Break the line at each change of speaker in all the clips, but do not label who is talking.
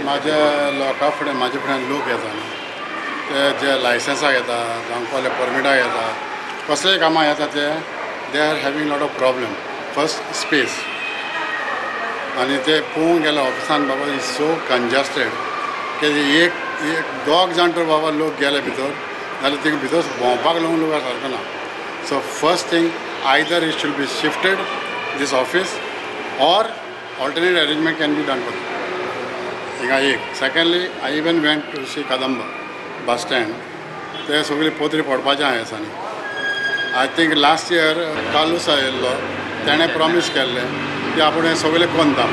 माझ्या लोकां फुडें म्हाजे फुड्यान लोक येता न्हू, ते जे लायसन्साक येता जावं कसले परमिटाक येता, कसलेय कामां येता ते they are having lot of problem. First space, आनी ते पळोवंक गेल्यार ऑफिसान बाबा is so congested की एक एक दोग जाण तर बाबा लोक गेले भितर जाल्यार थिंगा भितर भोंवपाक लागून लोक सारको ना. So first thing, either it should be shifted this office or alternate arrangement can be done for हिंगा एक. Secondly, I even went to see Kadamba bus stand, ते सगळी पोत्री पडपाचें आहा दिसांनी. I think last year Carlos आयिल्लो, तेणें promise केल्लें की आपूण हें सगळें कोंता,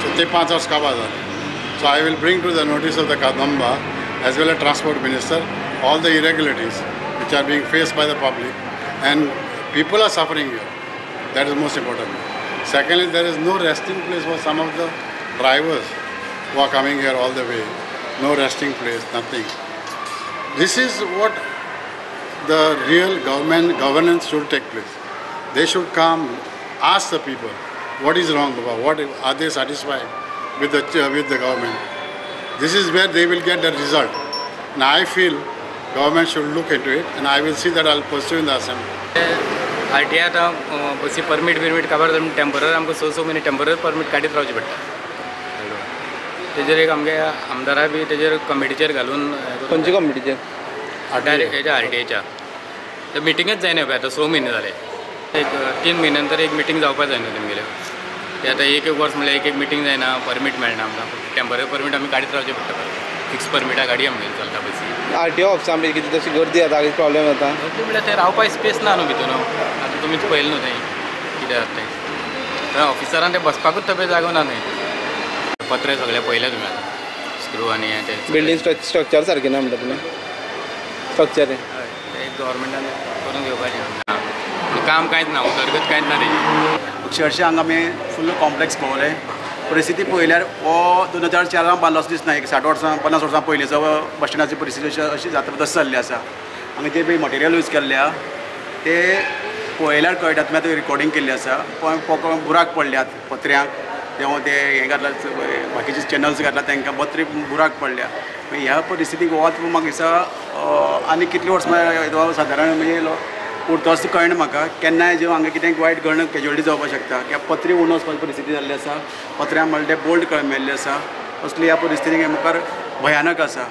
सो ते 5 वर्स काबार जालें. So I will bring to the notice of the Kadamba as well as transport minister all the irregularities which are being faced by the public and people are suffering here. That is most important. Secondly, there is no resting place for some of the drivers who are coming here all the way. No resting place, nothing. This is what the real government governance should take place. They should come, ask the people, what is wrong, Baba? What are they satisfied with the government? This is where they will get the result. And I feel government should look into it, and I will see that I'll pursue in the assembly.
RTI आतां बसी permit बिरमीट काबार जावन temporary आमकां 6-6 म्हयने temporary permit काडीत रावचें पडटा. तेजेर एक आमगे आमदारा बी तेजेर कमिटीचेर घालून.
खंयचे कमिटीचेर?
डायरेक्ट हेच्या आरटीआयच्या ते मिटिंगच जायना पळय, आतां 6 म्हयने जाले. एक 3 म्हयन्या नंतर एक मिटींग जावपाक जायना तेमगेल्यो. ते आतां एक एक वर्स म्हणल्यार एक एक मिटींग जायना, परमीट मेळना आमकां. टेंपररी परमीट आमी काडीत रावचें पडटा, फिक्स परमिटा गाडी आमगेली चलता बसी.
आरटीओ ऑफिसान बी कितें तशी गर्दी जाता, कितें प्रॉब्लेम जाता?
गर्दी म्हणल्यार ते रावपाक स्पेस ना न्हू भितर. आतां तुमीच पळयलें न्हू तें कितें जाता तें. थंय ऑफिसरान ते बसपाकूच थंय जागो ना न्हय. पत्रे सगळे पळयले तुमी आतां, स्क्रू आनी हें तें.
बिल्डींग स्ट्रक्चर सारकें ना म्हणटा तुमी? स्ट्रक्चर
हय, ते गव्हर्मेंटान करून घेवपाचें. काम कांयच ना, उदरगत कांयच ना तेजी.
अक्षरशा हांगा आमी फुल्ल कॉम्प्लेक्स पळयलें. परिस्थिती पळयल्यार हो 2004 बांदलो असो दिसना. एक 60 वर्सां 50 वर्सां पयलींचो बस स्टँडाची परिस्थिती अशी जाता तशी जाल्ली आसा. हांगा जे पळय मटेरियल यूज केल्लें आहा ते पळयल्यार कळटा. तुमी आतां रिकॉर्डींग केल्ली आसा, बुराक पडल्यात पत्र्यांक, तेव्हा ते हें घातला बाकीचे चॅनल्स घातला तांकां पत्रे बुराक पडल्या. ह्या परिस्थितीक वत म्हाका दिसता आनी कितलीं वर्सां सादारण म्हणजे उरता असो कळना म्हाका. केन्नाय जेव हांगा कितें वायट घडण कॅज्युअलिटी जावपाक शकता. कित्याक पत्रे उडून वचपाची परिस्थिती जाल्ली आसा, पत्र्यां म्हणल्यार ते बोल्ट मेल्ले आसा. असली ह्या परिस्थितीक मुखार भयानक आसा.